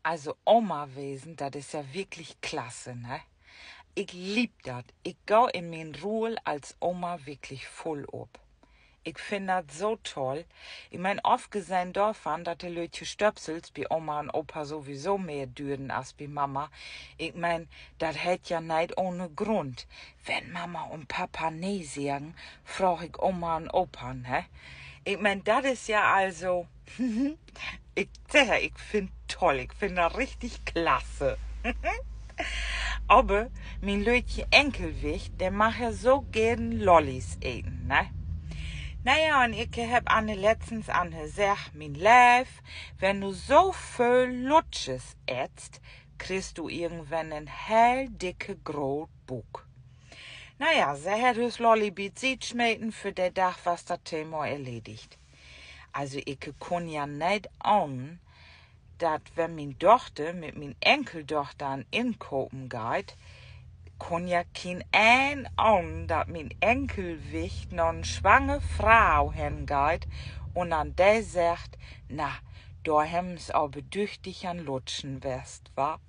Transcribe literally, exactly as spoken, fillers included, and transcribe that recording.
Also Oma wesen, dat is ja wirklich klasse, ne? Ik lieb dat. Ik gah in mien Rull as Oma wirklich vull op. Ik finn dat so toll. Ik meen, ofgesehn dorvan, dat de lüttje Stöpsels bi Oma un Opa sowieso mehr düren as bi Mama. Ik meen, dat heet ja neet ohne Grund: Wenn Mama un Papa nee seggen, fraag ik Oma un Opa, ne? Ik meen, dat is ja also, ik segg, ik finn toll, ik finn dat richtig klasse. Aver mien lüttje Enkelwicht, de mag ja so geern Lollis eten, ne? Na ja, un ik hebb an de letztens an hör seggt: Mien Leev, wenn du so vööl Lutschers ettst, kriggst du irgendwenn en heel dicke groot Buuk. Na ja, se hett hör Lolli bi de Siet smeten, för de Dag was dat Thema erledigt. Also, ik kunn ja neet ahnen, dat wenn mien Dochter mit mien Enkeldochter an Inkopen geiht, kunn ja kien een ahnen, dat mien Enkelwicht na en swanger Frau hengeiht un an de seggt: Na, dor hebben s' aver düchtig an Lutschen west, wa?